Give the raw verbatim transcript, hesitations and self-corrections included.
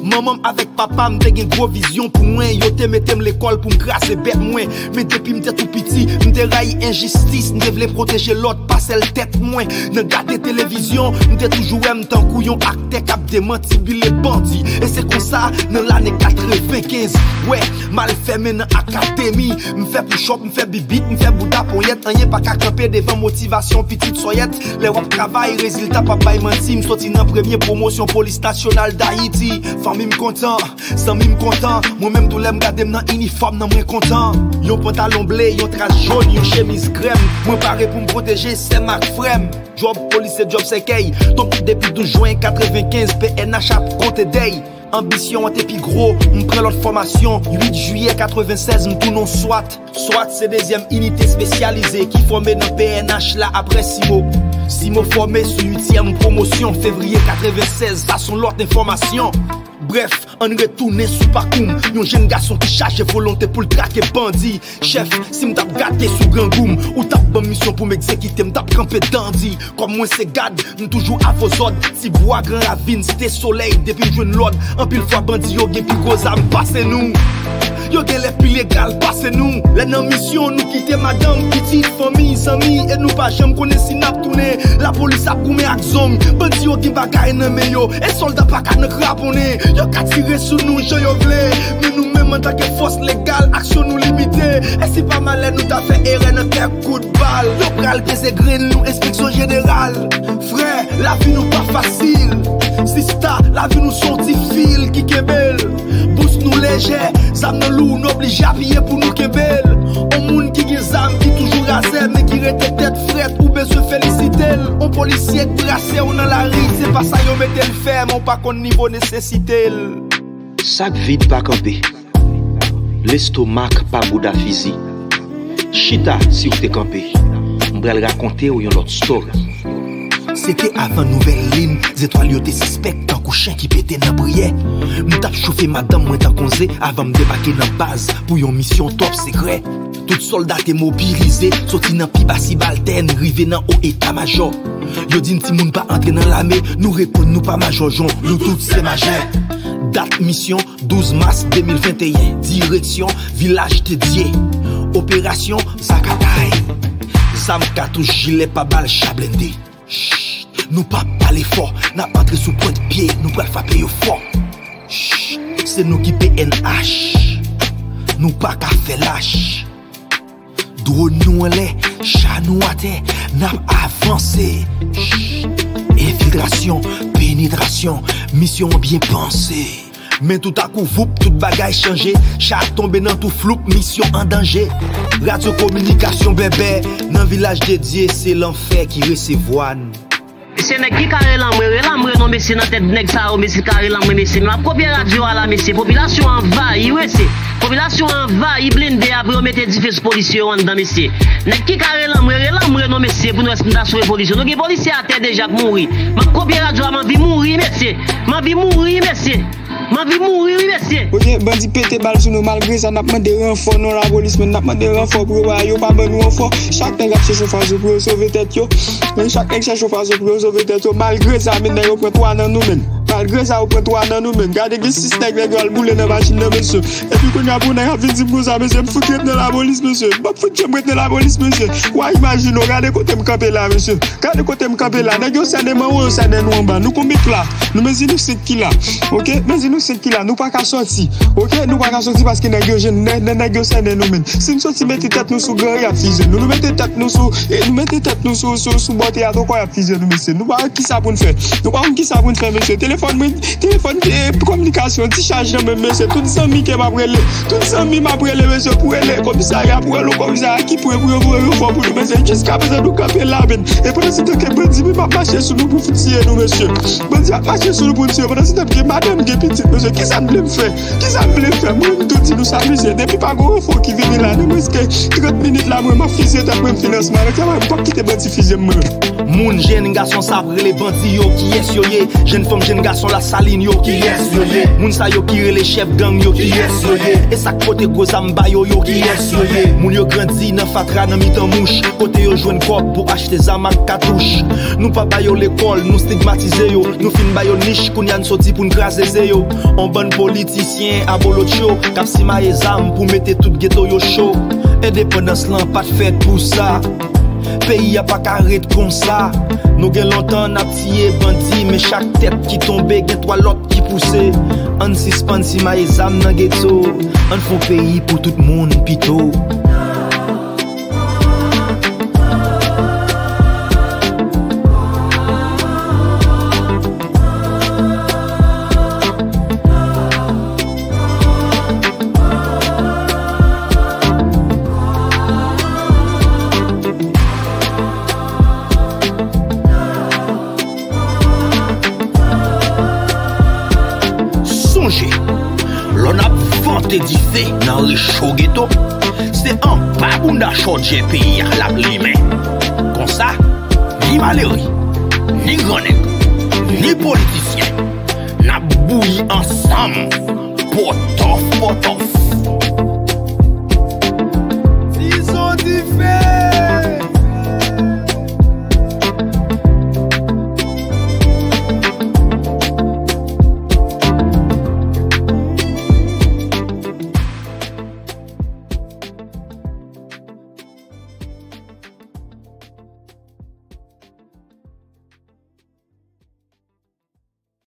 Manman m avèk papa m te gen gwo vizyon pou mwen. Yo te mete m lekòl pou m kraze bèt mwen. Men depi m te tou piti, m te rayi enjistis. M te vle pwoteje lòt pa sèl tèt mwen. Nan gade televizyon, m te toujou wè m tankou yon aktè k ap demantibile bandi. E se konsa, nan lane katrevenkenz, wè, m al fèmen nan akademi. M fè push-up, m fè bibit, m fè bouda ponyèt. Anyen pa ka kanpe devan motivasyon pitit sòyèt. Lè w ap travay, rezilta p ap bay manti. M soti nan premye pwomosyon polis nasyonal Dayiti. Fanmi m kontan, zanmi m kontan. Mwen menm tou lè m gade m nan inifòm nan mwen kontan. Yon pantalon ble, yon tras jòn, yon chemiz krèm. Mwen pare pou m pwoteje sè m ak frè m. Djòb polis se djòb sèkèy. Donk depi douz jen katrevenkenz, P N H ap konte dèy. Anbisyon an te pi gwo, m pran lòt fòmasyon. Uit jiyè katrevensèz, m tounen swat. Swat se dezyèm inite espesyalize ki fòme nan P N H la apre simo. Simo fòme sou uityèm pwomosyon, fevriye katrevensèz, sa s on lòt enfòmasyon. Brèf, ann retounen sou pakou m. Yon jenn gason ki chaje volonte pou l trake bandi. Chèf, si m t ap gate sou grangou m, ou t ap ban m misyon pou m egzekite, m t ap kanpe dandi. Kòm mwen se gad, m toujou avozòd. Tibwa, Gran Ravin, Site Solèy, depi m jwenn lòd. Anpil fwa bandi yo gen pi gwo zam pase nou. Yo genlè pi legal pase nou. Lè nan misyon, nou kite madanm, pitit, fanmi, zanmi, e nou pa janm konnen si n ap tounen. Lapolis ap goumen ak zong. Bandi yo gen bagay nan men yo, e sòlda pa ka nan kraponnen. Yo ka tire sou nou jan yo vle, men nou menm antanke fòs legal, aksyon nou limite. E si pa malè nou ta fè erè nan kèk kout bal, yo pral peze grenn nou, enspeksyon jeneral. Frè, lavi nou pa fasil. Sista, lavi nou se yon ti fil ki kenbe l. Bous nou lejè, zam nan lou, nou oblije apiye pou nou kenbe l. On moun ki gen zam ki toujou razè, men ki rete tèt frèt, ou bezwen felisite l. On polisye k brase w nan lari, se pa sa yo mete l fè, men w pa konn nivo nesesite l. Sak vid pa kanpe. Lestomak pa bouda fizi. Chita si w te kanpe. M pral rakonte w yon lòt story. Se te avan nouvèl lin, zetwal yo te sispèk tankou chen ki pete nan priyè. M t ap chofe madanm mwen tankou ze avan m debake nan baz pou yon misyon twòp sekrè. Tout sòlda te mobilize, soti nan pi ba sibaltèn, rive nan wo eta majò. Yo di n timoun pa antre nan lame, nou reponn nou pa majò jon, nou tout se majè. Dat misyon, douz mas de mil venteyen, direksyon, Vilaj Dedye. Operasyon, Zakatay. Zam, katouch, jilè, pa bal, cha blende. Ch, nou p ap pale fò, n ap antre sou pwent pye, nou pral frape yo fò. Ch, se nou ki P N H, nou pa ka fè lach. Dwòn nou anlè, cha nou atè, n ap avanse. Ch, enfiltrasyon, penetrasyon, misyon an byen panse. Men toutakou, voup, tout bagay chanje. Cha tonbe nan tou floup, misyon an danje. Radyo kominikasyon bèbè, nan Vilaj Dedye, se lanfè ki resevwa n. Se nèg ki ka rele anmwe, rele anmwe non mesye, nan tèt nèg sa yo mesye ka rele anmwe mesye. Men m ap kopye radyo a la mesye, popilasyon an anvayi wi mesye. Popilasyon an anvayi blende a pou yo mete dife sou polisye yo anndan mesye. Nèg ki ka rele anmwe, rele anmwe non mesye pou n wè si n ta sove polisye. Nou gen polisye atè deja k mouri. M ap kopye radyo a, m anvi mouri mesye. M anvi mouri mesye. M anvi mouri wi mesye. Oke, bandi pete bal sou nou, malgre sa n ap mande ranfò non lapolis, men n ap mande ranfò pou yo pa, yo pa ban nou ranfò. Chak nèg ap chèche yon fason pou yo sove tèt yo. Men chak nèg chèche yon fason pou yo sove tèt yo. Malgre sa, men nèg yo pran twa nan nou men. Malgre sa, yo pran twa nan nou men. Gade gen sis nèg, nèg yo al boule nan machin nan mesye. Epi kounye a pou nèg ap vin di m konsa mesye, m fout ret nan lapolis mesye. M p ap fout janm ret nan lapolis mesye. Wa imajine w, gade kote m kanpe la mesye. Gade kote m kanpe la. Nèg yo sènen m anwo, yo sènen nou anba. Nou konbit la. Nou mezi nou sent ki la. Oke? Mezi nou sent ki la. Nou pa ka sòti. Oke? Nou pa ka sòti paske nèg yo jwenn, nè, nè, nèg yo sènen nou men. Si n sòti mete tèt nou sou gran, y ap fizye nou. Nou mete tèt nou sou, e, nou mete tèt nou sou, sou, sou bò teyat ankò, y ap fizye nou, mesye. Nou pa wè kisa pou n fè. Nou pa konn kisa pou n fè, mesye. Telefòn mwen, telefòn, e, kominikasyon, ti chaj nan men m, mesye. Tout zanmi ke m ap rele. Tout zanmi m ap rele, mesye, pou rele komisarya, pou rele komisarya ki pre pou yo voye ranfò pou nou, mesye. Jiskaprezan nou kanpe la, men. E pandan se tan ke bandi menm ap mache sou nou pou fout tiye nou, mesye. Bandi ap mache sou nou pou n tiye. Pandan se tan ke madanm gen pitit, mesye. Kisa n vle m fè? Kisa n vle m fè? Mwen m tou di nou sa, mesye. Depi pa gon ranfò ki vini la, nan mwens ke trant minit la, mwen m ap fizye tèt mwen, m fin ansanm avèk tèt mwen. M p ap kite bandi fizye m, mwen. Moun, jenn gason sa ap rele bandi yo, kiyès yo ye? Jenn fanm, jenn gason Son Lasalin yo, kiyès yo ye? Moun sa yo ki rele chèf gang yo, kiyès yo ye? E sa k pote gwo zam ba yo yo, kiyès yo ye? Moun yo grandi nan fatra, nan mitan mouch, kote yo jwenn kòb pou achte zam ak katouch. Nou pa ba yo lekòl, nou stigmatize yo. Nou fin ba yo nich, kounye a n soti pou n kraze ze yo. On bann politisyen abolotcho k ap simaye zam pou mete tout geto yo cho. Endepandans lan pa t fèt pou sa. Peyi a pa ka ret konsa. Nou gen lontan n ap tiye bandi, men chak tèt ki tonbe gen twa lòt ki pouse. Ann sispann simaye zam nan geto. Ann fè yon peyi pou tout moun pito. Sonje, lè n ap vante dife nan recho geto, se anba bounda chòdjè peyi a l ap limen. Konsa, ni malere, ni grannèg, ni politisyen, n ap bouyi ansanm, pòtòf pòtòf.